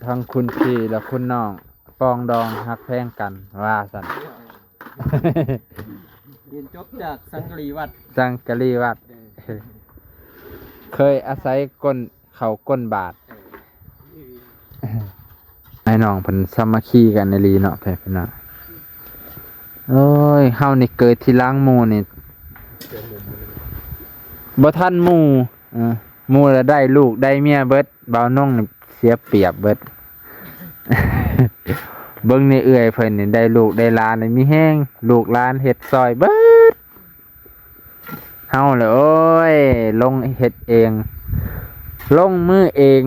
ທັງຄຸນພີ່ ແລະ ຄຸນນ້ອງ ປອງດອງຮັກແພງກັນ ວ່າຊັ້ນ. ຮຽນຈົບຈາກສັງກະລີວັດ ສັງກະລີວັດ ເອີ ເຄີຍອາໄສກົ້ນ ເຂົ້າກົ້ນບາດ ເອີ ອ້າຍນ້ອງເພິ່ນສາມັກຄີກັນອີ່ຫຼີເນາະ ແພະພີ່ນ້ອງ. ໂອ້ຍ ເຮົານີ້ເກີດທີຫຼັງໝູ່ນີ້ ບໍ່ທັນໝູ່ ເອີ ໝູ່ລະໄດ້ລູກໄດ້ເມຍເບິດ ບ່າວນົງນີ້ເສຍປຽບເບິດ. ເບິ່ງນີ້ເອື້ອຍເພິ່ນນີ້ໄດ້ລູກໄດ້ຫຼານນີ້ມີແຮງ ລູກຫຼານເຮັດຊ່ອຍເບິດ. ເຮົາລະ ໂອ້ຍ ລົງເຮັດເອງ ລົງມືເອງ.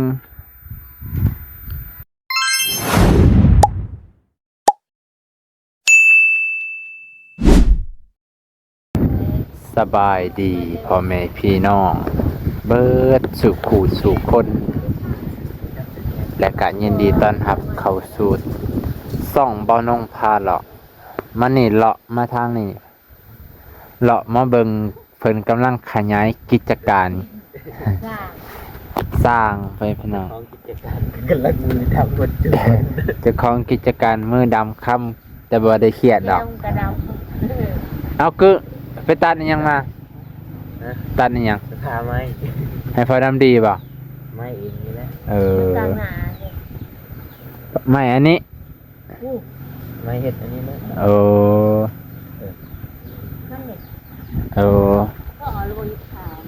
ສະບາຍດີພໍ່ແມ່ພີ່ນ້ອງເບິດສູ່ຄູ່ສູ່ຄົນ ແລະກະຍິນດີຕ້ອນຮັບເຂົ້າສູ່ຊ່ອງບ່າວນົງພາເລາະ. ມານີ້ເລາະມາທາງນີ້ ເລາະມາເບິ່ງເພິ່ນກຳລັງຂະຫຍາຍກິດຈະການ ສ້າງ ສ້າງໄປພີ່ນ້ອງ ເຈົ້າຂອງກິດຈະການກຳລັງມືດຳໝົດທຸກຄົນ ເຈົ້າຂອງກິດຈະການມືດຳຄຳ ແຕ່ບໍ່ໄດ້ຄຽດດອກ ແກ້ວກະດຳ. ເອົາ ຄືໄປຕັດອີ່ຫຍັງມາ? ຮະ? ຕັດອີ່ຫຍັງ? ໄປຜ່າໄມ້ ໃຫ້ພໍ່ດຳດີບໍ່? ໄມ້ເອງນີ້ແຫຼະ ເອີ ຕັດໜ້າ ໄມ້ອັນນີ້ ອູ້ ມາເຮັດອັນນີ້ເນາະ ໂອ້ ເອີ ໂອ້ ກໍເອົາລະບໍ່ຢູ່ຂາມ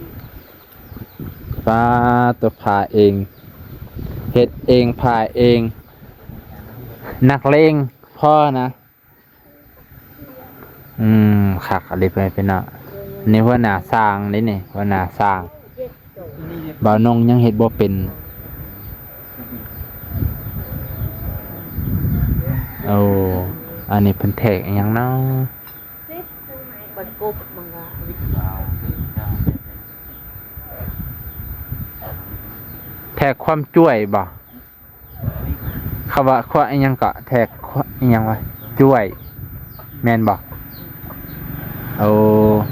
ປາໂຕ ຜ່າເອງ ເຮັດເອງ ຜ່າເອງ ນັກເລງພໍນະ. ອືມ ຄັກອີ່ຫຼີເພິ່ນເນາະ ນີ້ຫົວໜ້າຊ່າງເດ້ນີ້ ຫົວໜ້າຊ່າງ. ບ່າວນົງຍັງເຮັດບໍ່ເປັນ. ໂອ້ ອັນນີ້ເພິ່ນແທກອີ່ຫຍັງເນາະ? ແທກຄວາມຈ້ວຍບໍ່? ເຂົາວ່າຄວາມອີ່ຫຍັງເກາະ ແທກຄວາມອີ່ຫຍັງວະ ຈ້ວຍ ແມ່ນບໍ່? ໂອ້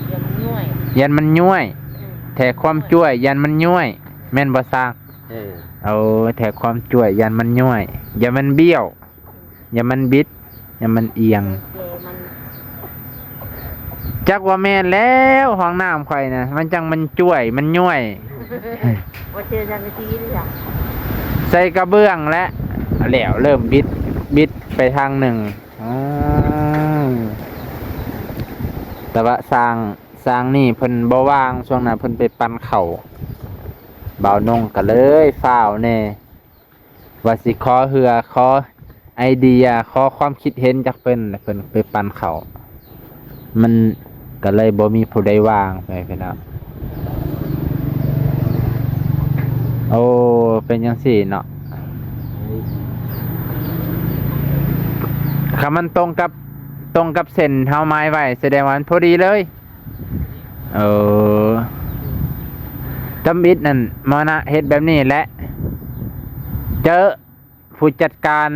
ຢ້ານມັນຍ້ວຍ ຢ້ານມັນຍ້ວຍ ອືມ ແທກຄວາມຈ້ວຍຢ້ານມັນຍ້ວຍ ແມ່ນບໍ່ຊ່າງ? ເອີ ໂອ້ ແທກຄວາມຈ້ວຍຢ້ານມັນຍ້ວຍ ຢ້ານມັນບ້ຽວ ອືມ ຢ້ານມັນບິດ ຢ້ານມັນອຽງ ແກມັນ ຈັກວ່າແມ່ນແລ້ວ ຫ້ອງນ້ຳຂ້ອຍນະ ມັນຈັ່ງມັນຈ້ວຍ ມັນຍ້ວຍ ບໍ່ເຊື່ອສັງກະສີເລີຍ ໃສ່ກະເບື້ອງແລ້ວ ແລ້ວເລີ່ມບິດ ບິດໄປທາງໜຶ່ງ. ອືມ ແຕ່ວ່າຊ່າງ ຊ່າງນີ້ເພິ່ນບໍ່ວ່າງ ຊ່ວງນັ້ນເພິ່ນໄປປັ່ນເຂົ້າ ບ່າວນົງກໍເລີຍຟ້າວແດ່ ວ່າຊິຂໍເຫື່ອ ຂໍໄອເດຍ ຂໍຄວາມຄິດເຫັນຈາກເພິ່ນ ແລ້ວເພິ່ນໄປປັ່ນເຂົ້າ ມັນກໍເລີຍບໍ່ມີຜູ້ໃດວ່າງໄປພີ່ນ້ອງ. ໂອ້ ເປັນຈັ່ງຊີ້ເນາະ ຄັນມັນຕົງກັບ ຕົງກັບເສັ້ນເຮົາໝາຍໄວ້ ສະແດງວ່າມັນພໍດີເລີຍ. ເອີ ທຳອິດນັ້ນ ມໍນະເຮັດແບບນີ້ແຫຼະ ເຈີຜູ້ຈັດການ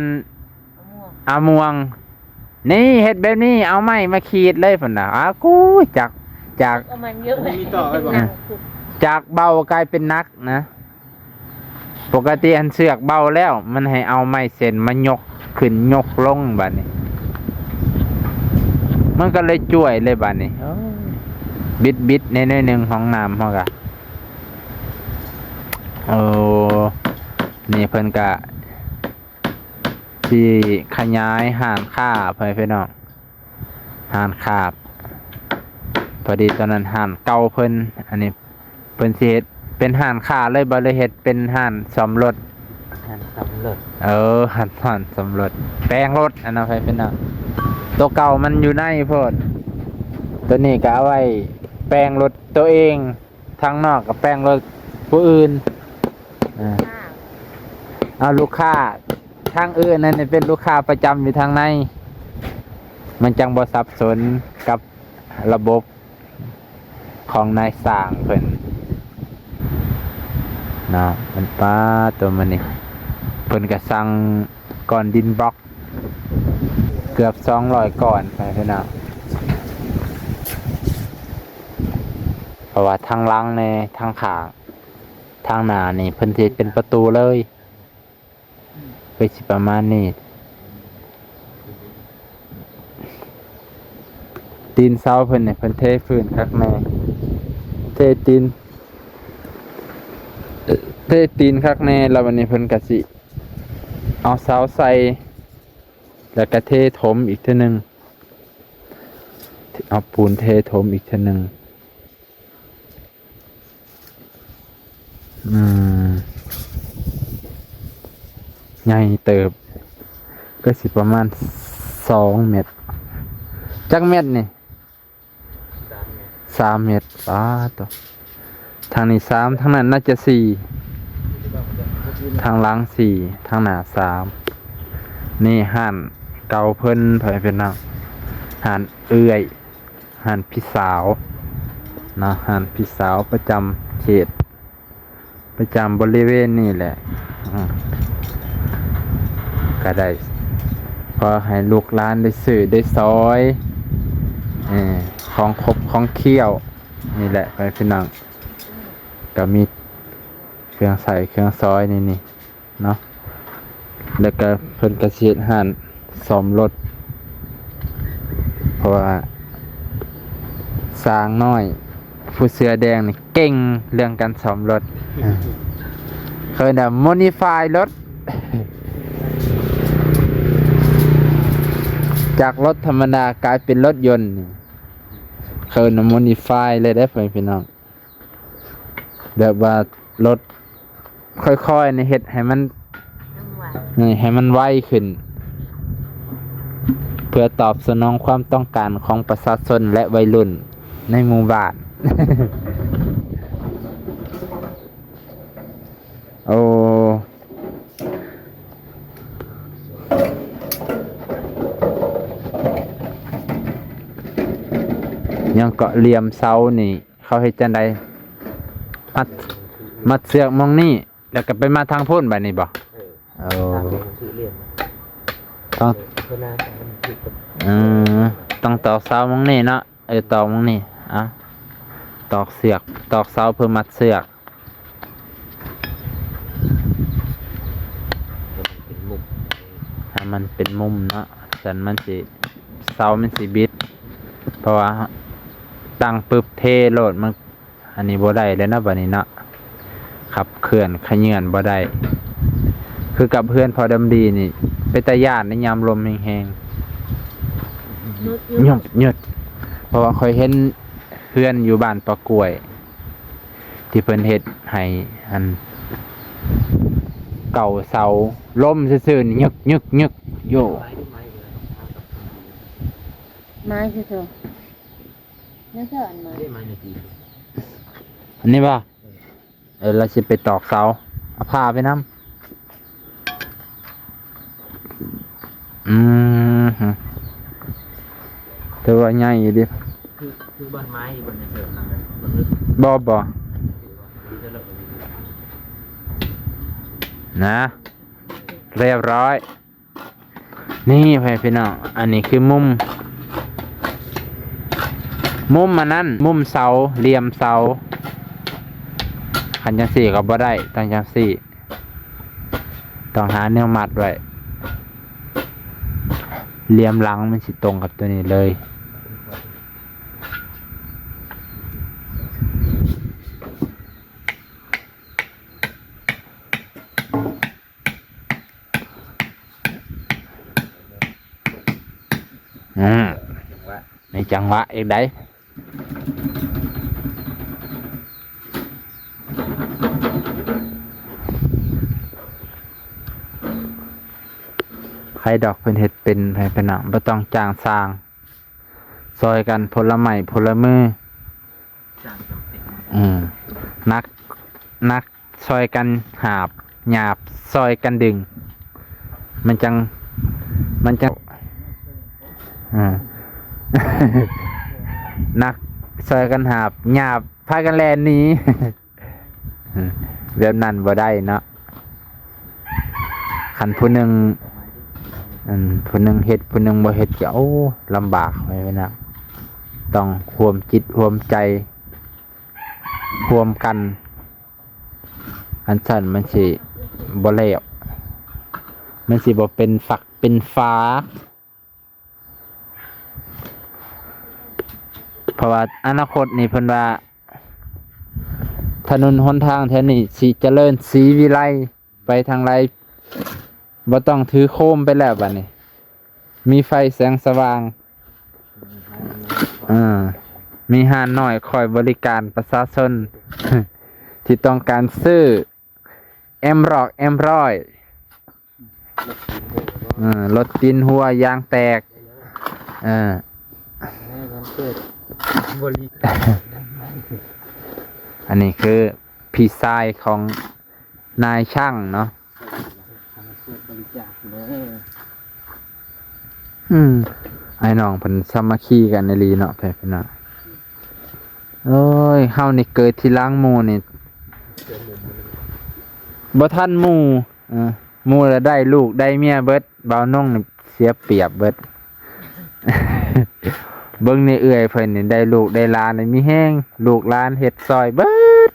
ອາມ່ວງ ອາມ່ວງ ນີ້ເຮັດແບບນີ້ ເອົາໄມ້ມາຂີດເລີຍ ເພິ່ນວ່າ ອາ ກູ ຈາກ ຈາກ ມັນມີຕໍ່ໄວ້ບໍ່? ຈາກເບົາກາຍເປັນໜັກນະ. ປົກກະຕິອັນເຊືອກເບົາແລ້ວ ມັນໃຫ້ເອົາໄມ້ເສັ້ນມາຍົກຂຶ້ນຍົກລົງ ບາດນີ້ມັນກໍເລີຍຈ້ວຍເລີຍ ບາດນີ້ ໂອ້ຍ ບິດໆ ແດ່ໜ້ອຍໜຶ່ງ ຫ້ອງນ້ຳເຮົາກະ ໂອ້ ນີ້ເພິ່ນກະຊິຂະຫຍາຍຮ້ານຄ້າ ພໍ່ແມ່ພີ່ນ້ອງ. ຮ້ານຄ້າ ພໍດີຕອນນັ້ນຮ້ານເກົ່າເພິ່ນ ອັນນີ້ເພິ່ນຊິເຮັດເປັນຮ້ານຄ້າເລີຍບໍ່ ຫຼືເຮັດເປັນຮ້ານສ້ອມລົດ? ຮ້ານສ້ອມລົດ ເອີ ຮ້ານ ຮ້ານສ້ອມລົດ ແປງລົດ ອັນນັ້ນໄປເປັນ ໂຕເກົ່າມັນຢູ່ໃນໂພດ ໂຕນີ້ກໍເອົາໄວ້ແປງລົດໂຕເອງ ທາງນອກກໍແປງລົດຜູ້ອື່ນ ເອົາລູກຄ້າທາງອື່ນນັ້ນເປັນລູກຄ້າປະຈຳຢູ່ທາງໃນ ມັນຈັ່ງບໍ່ສັບສົນກັບລະບົບຂອງນາຍຊ່າງເພິ່ນເນາະ. ມັນປາໂຕມື້ນີ້ເພິ່ນກໍສັ່ງກ້ອນດິນບລັອກເກືອບສອງຮ້ອຍກ້ອນ ພີ່ນ້ອງ ເພາະວ່າທາງຫຼັງແດ່ ທາງຂ້າງ ທາງໜ້ານີ້ເພິ່ນຊິເຮັດເປັນປະຕູເລີຍ. ກໍຊິປະມານນີ້. ຕີນເສົາເພິ່ນນີ້ ເພິ່ນເທພື້ນຄັກແນ່ ເທຕີນ ເທຕີນຄັກແນ່ ແລ້ວບັດນີ້ເພິ່ນກໍຊິເອົາເສົາໃສ່ ແລ້ວກໍເທຖົມອີກເທື່ອໜຶ່ງ ເອົາປູນເທຖົມອີກເທື່ອໜຶ່ງ. ອືມ ໃຫຍ່ເຕີບ ກໍຊິປະມານສອງແມັດ. ຈັກແມັດນີ້? ສາມແມັດ. ປາດໂທ້ ທາງນີ້ສາມ ທາງນັ້ນໜ້າຈະສີ່ ທາງຫຼັງສີ່ ທາງໜ້າສາມ. ນີ້ຮ້ານເກົ່າເພິ່ນ ພໍ່ແມ່ພີ່ນ້ອງ ຮ້ານເອື້ອຍ ຮ້ານພີ່ສາວເນາະ ຮ້ານພີ່ສາວປະຈຳເຂດ ປະຈຳບໍລິເວນນີ້ແຫຼະ. ອືມ ກໍໄດ້ພໍໃຫ້ລູກຫຼານໄດ້ຊື້ໄດ້ສອຍ ເອີ ຂອງຄົບຂອງຄ້ຽວນີ້ແຫຼະ ພໍ່ແມ່ພີ່ນ້ອງ. ກໍມີເຄື່ອງໃຊ້ເຄື່ອງສອຍໃນນີ້ ເນາະ ແລ້ວກໍເພິ່ນກໍຊິເຮັດຮ້ານສ້ອມລົດ ເພາະວ່າຊ່າງນ້ອຍຜູ້ເສື້ອແດງນີ້ເກັ່ງເລື່ອງການສ້ອມລົດ ເອີ້ນວ່າໂມດີຟາຍລົດ ຈາກລົດທຳມະດາກາຍເປັນລົດຍົນ ເອີ້ນວ່າໂມດີຟາຍເລີຍເດ້ ພໍ່ແມ່ພີ່ນ້ອງ. ແບບວ່າລົດຄ່ອຍໆນີ້ເຮັດໃຫ້ມັນ ໃຫ້ມັນໄວຂຶ້ນ ເພື່ອຕອບສະໜອງຄວາມຕ້ອງການຂອງປະຊາຊົນ ແລະ ໄວລຸ້ນໃນໝູ່ບ້ານ. ໂອ້ ຍັງເກາະ ຫຼ່ຽມເສົານີ້ ເຂົາເຮັດຈັ່ງໃດ? ມັດ ມັດເຊືອກໝ່ອງນີ້ ແລ້ວກໍໄປມັດທາງພຸ້ນບາດນີ້ບໍ? ເອີ ໂອ້ ຕ້ອງ ເອີ ຕ້ອງຕອກເສົາໝ່ອງນີ້ເນາະ. ເອີ ຕອກໝ່ອງນີ້ ເອົາ ຕອກເຊືອກ ຕອກເສົາເພື່ອມັດເຊືອກ ໃຫ້ມັນເປັນມຸມເນາະ ຊັ້ນມັນຊິ ເສົາມັນຊິບິດ ເພາະວ່າຕັ້ງປຶບເທໂລດ ມັນ ອັນນີ້ບໍ່ໄດ້ແລ້ວເນາະ ບາດນີ້ເນາະ ຂັບເຄື່ອນຂະເຫຍື່ອນບໍ່ໄດ້ ຄືກັບເຮືອນພໍ່ດຳດີນີ້ ເປັນຕາຢ້ານໃນຍາມລົມແຮງໆ ຍືດໆ ເພາະວ່າຂ້ອຍເຫັນເຮືອນຢູ່ບ້ານປາກ້ວຍ ທີ່ເພິ່ນເຮັດໃຫ້ ອັນ ເກົ້າເສົາ ລົມຊື່ໆ ນີ້ ຍຶກໆໆ ໂຢ ໄມ້ຄືເກົ່າ ຍັງເທື່ອອັນໃໝ່ ໄມ້ໃນປີ ອັນນີ້ບໍ່? ເອີ ລາວຊິໄປຕອກເສົາ ເອົາຜ້າໄປນຳ. ອືມ ຖືວ່າໃຫຍ່ຢູ່ເດ. ຄື ຄືບ່ອນໄມ້ຢູ່ ບ່ອນໃນເສີມນະ ບໍ່ ບໍ່ ນະ ຮຽບຮ້ອຍ. ນີ້ ພໍ່ແມ່ພີ່ນ້ອງ ອັນນີ້ຄືມຸມ ມຸມອັນນັ້ນ ມຸມເສົາ ຫຼ່ຽມເສົາ ຄັນຈັ່ງຊີ້ກໍບໍ່ໄດ້ ຕ້ອງຈັ່ງຊີ້ ຕ້ອງຫາແນວມັດໄວ້ ຫຼ່ຽມຫຼັງມັນຊິຕົງກັບຕົວນີ້ເລີຍ. ອືມ ໃນຈັງຫວະອີກໃດ ໃຜດອກເພິ່ນເຮັດເປັນ ໃຜເພິ່ນນະ ບໍ່ຕ້ອງຈ້າງຊ່າງ ຊ່ອຍກັນຄົນລະໄມ້ຄົນລະມື. ອືມ ໜັກ ໜັກຊ່ອຍກັນຫາບ ຫຍາບຊ່ອຍກັນດຶງ ມັນຈັ່ງ ມັນຈັ່ງ ອືມ ໜັກຊ່ອຍກັນຫາບ ຫຍາບພາກັນແລ່ນໜີ. ອືມ ແບບນັ້ນບໍ່ໄດ້ເນາະ ຄັນຜູ້ໜຶ່ງ ອັນ ຜູ້ໜຶ່ງເຮັດ ຜູ້ໜຶ່ງບໍ່ເຮັດກໍ ໂອ້ ລຳບາກໄປນະ ຕ້ອງຮ່ວມຈິດຮ່ວມໃຈ ຮ່ວມກັນ ອັນຊັ້ນມັນຊິບໍ່ແລ້ວ. ມັນຊິບໍ່ເປັນຝັກເປັນຝາ. ເພາະວ່າອະນາຄົດນີ້ເພິ່ນວ່າ ຖະໜົນຫົນທາງແຖວນີ້ຊິຈະເລີນສີວິໄລໄປທາງໃດ ບໍ່ຕ້ອງຖືໂຄມໄປແລ້ວ ບາດນີ້ມີໄຟແສງສະຫວ່າງ. ເອີ ມີຮ້ານນ້ອຍຄອຍບໍລິການປະຊາຊົນ ທີ່ຕ້ອງການຊື້ແອັມຣອກແອັມຣອຍ ເອີ ລົດຕີນຮົ່ວ ຢາງແຕກ. ເອີ ອັນນີ້ຄືພີ່ຊາຍຂອງນາຍຊ່າງເນາະ. ອືມ ອ້າຍນ້ອງເພິ່ນສາມັກຄີກັນອີ່ຫຼີເນາະ ແບບນັ້ນ. ໂອ້ຍ ເຮົານີ້ເກີດທີຫຼັງໝູ່ນີ້ ບໍ່ທັນໝູ່. ເອີ ໝູ່ລະໄດ້ລູກໄດ້ເມຍເບິດ ບ່າວນົງນີ້ເສຍປຽບເບິດ. ເບິ່ງນີ້ເອື້ອຍເພິ່ນນີ້ໄດ້ລູກໄດ້ຫຼານນີ້ມີແຮງ ລູກຫຼານເຮັດຊ່ອຍເບິດ.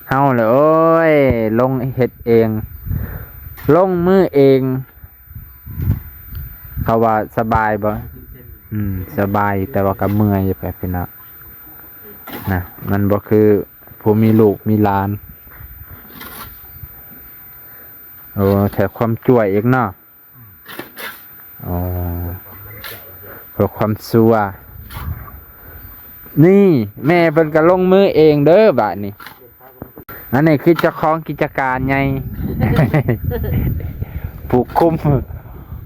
ເຮົາລະ ໂອ້ຍ ລົງເຮັດເອງ ລົງມືເອງ. ເຂົາວ່າສະບາຍບໍ່? ອືມ ສະບາຍ ແຕ່ວ່າກໍເມື່ອຍຢູ່ ແບບນີ້ເນາະ ນະ ມັນບໍ່ຄື ຜູ້ມີລູກມີຫຼານ. ໂອ້ ແຖມຄວາມຈົວອີກເນາະ. ອໍ ເພື່ອຄວາມຊົວ. ນີ້ແມ່ເພິ່ນກໍລົງມືເອງເດີ້ບາດນີ້. ອັນນີ້ຄືເຈົ້າຂອງກິດຈະການໃຫຍ່ ຜູ້ຄຸມ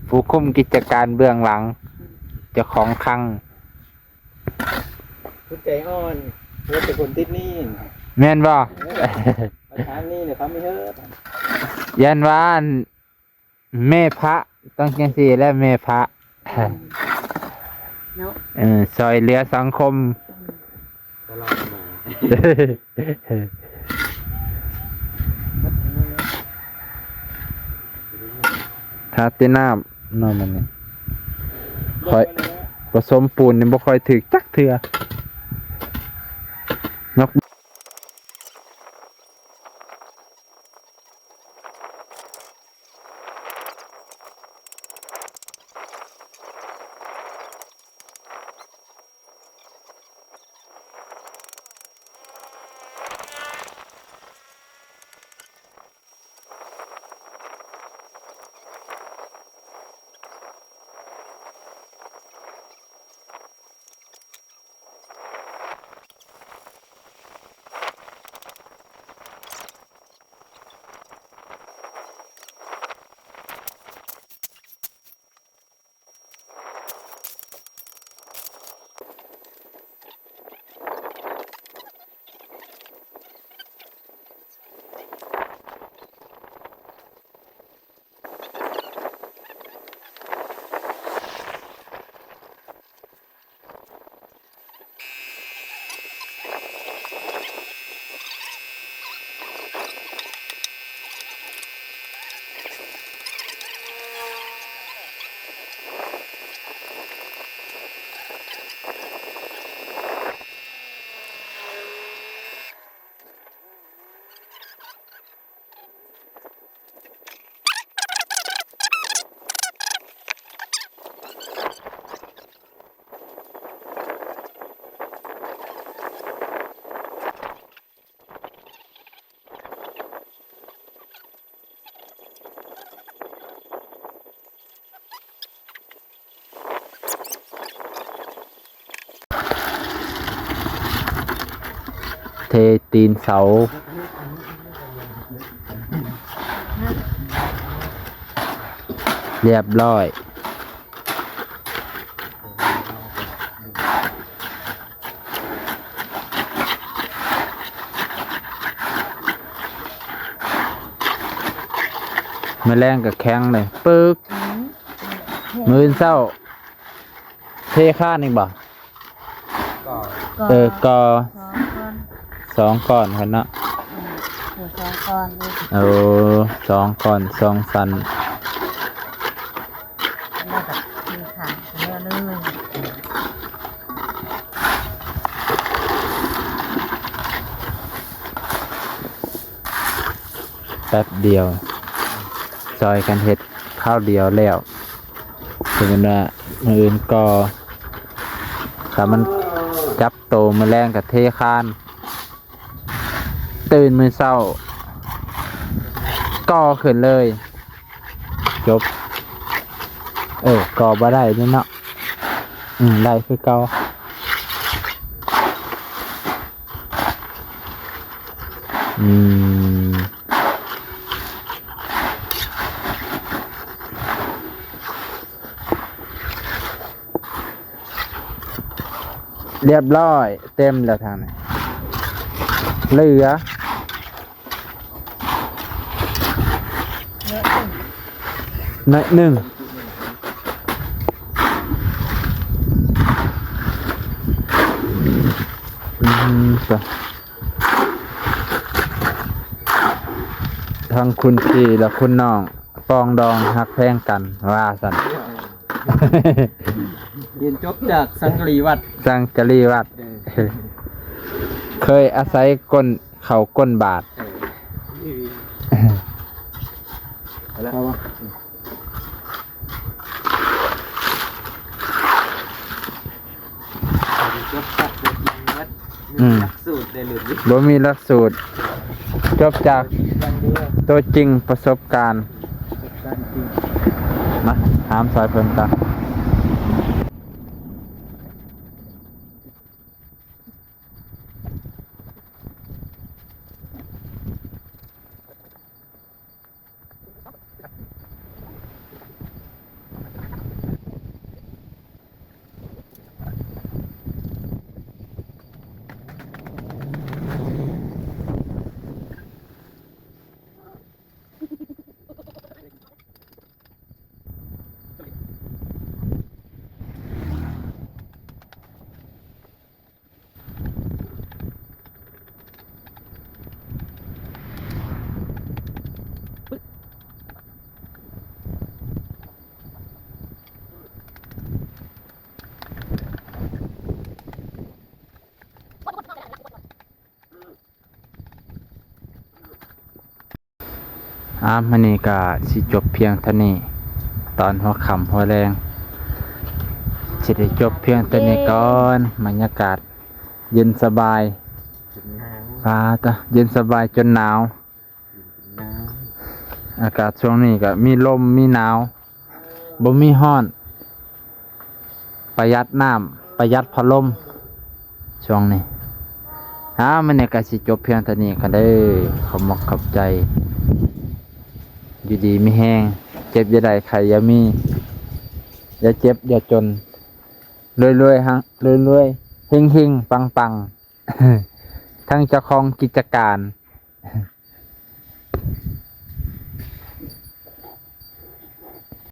ຜູ້ຄຸມກິດຈະການເບື້ອງຫຼັງ ເຈົ້າຂອງຄັງ. ຜູ້ໃຈອ່ອນ ເຮັດແຕ່ຄົນຕິດໜີ້ ແມ່ນບໍ່? ເອີ ທາງນີ້ເນຍເຂົາມີເຮີດ ຢ້ານວ່າແມ່ພະ ຕ້ອງຈັ່ງຊີ້ແຫຼະ ແມ່ພະ ເນາະ ເອີ ຊ່ອຍເຫຼືອສັງຄົມ ຕະຫຼອດມາ ທາແຕ່ນ້ຳເນາະ ມັນນີ້ ຂ້ອຍປະສົມປູນນີ້ບໍ່ຄ່ອຍຖືກຈັກເທື່ອ ຍົກ.ເທຕີນເສົາ ຮຽບຮ້ອຍ. ມະແລງກໍແຂງເລີຍ ປຶກ. ອືມ ມື້ອື່ນເຊົ້າ ເທຄານອີກບໍ່? ກໍ ເອີ ກໍ ສອງກ້ອນ ສອງກ້ອນພຸ້ນເນາະ. ອືມ ເອີ ສອງກ້ອນເລີຍ. ໂອ້ ສອງກ້ອນ ສອງຊັ້ນ. ແລ້ວກໍເທຄານເລີຍ ແປັບດຽວ ສ ຊ່ອຍກັນເຮັດຄາວດຽວແລ້ວ. ສົມມຸດວ່າມື້ອື່ນກໍ ຖ້າມັນຈັບໂຕ ມື້ແລງກໍເທຄານ. ຕື່ນມື້ເຊົ້າກໍຂຶ້ນເລີຍ. ຈົບ. ເອີ ກໍບໍ່ໄດ້ເດ້ເນາະ. ອືມ ໄດ້ຄືເກົ່າ. ອືມ ລຽບຮ້ອຍ ເຕັມແລ້ວທາງນີ້. ເຫຼືອ ໜ້ອຍໜຶ່ງ. ອືມ ທາງຄຸນພີ່ ແລະ ຄຸນນ້ອງ ປອງດອງຮັກແພງກັນ ວ່າຊັ້ນ. ຮຽນຈົບຈາກສັງກະລີວັດ. ສັງກະລີວັດ. ເອີ ເຄີຍອາໄສກົ້ນ ເຂົ້າກົ້ນບາດ. ເອີ ເອົາລະ ເອົາວະ. ຈົບຈາກຕົວຈິງເບິດ. ອືມ ບໍ່ມີຫຼັກສູດເດ້ ລຸ້ນນີ້ ບໍ່ມີຫຼັກສູດ. ຈົບຈາກຕົວຈິງ ປະສົບການ. ປະສົບການຈິງ. ມາ ຖາມຊ່ອຍເພິ່ນກ່ອນ. ອາ ມື້ນີ້ກະຊິຈົບພຽງເທົ່ານີ້ ຕອນຫົວຄ່ຳຫົວແລງ ຊິໄດ້ຈົບພຽງເທົ່ານີ້ກ່ອນ. ບັນຍາກາດເຢັນສະບາຍ. ປາຕະ ເຢັນສະບາຍຈົນໜາວ. ອາກາດຊ່ວງນີ້ກະມີລົມມີໜາວ ບໍ່ມີຮ້ອນ. ປະຢັດນ້ຳ ປະຢັດພັດລົມຊ່ວງນີ້. ອາ ມື້ນີ້ກະຊິຈົບພຽງເທົ່ານີ້ກ່ອນເດີ. ຂອບມົກຂອບໃຈ. ຢູ່ດີມີແຮງ. ເຈັບຢ່າໄດ້ ໄຂ້ຢ່າມີ. ຢ່າເຈັບຢ່າຈົນ. ລວຍໆ ຮັງ ລວຍໆ ເຮັງໆ ປັງໆ ທັງເຈົ້າຂອງກິດຈະການ.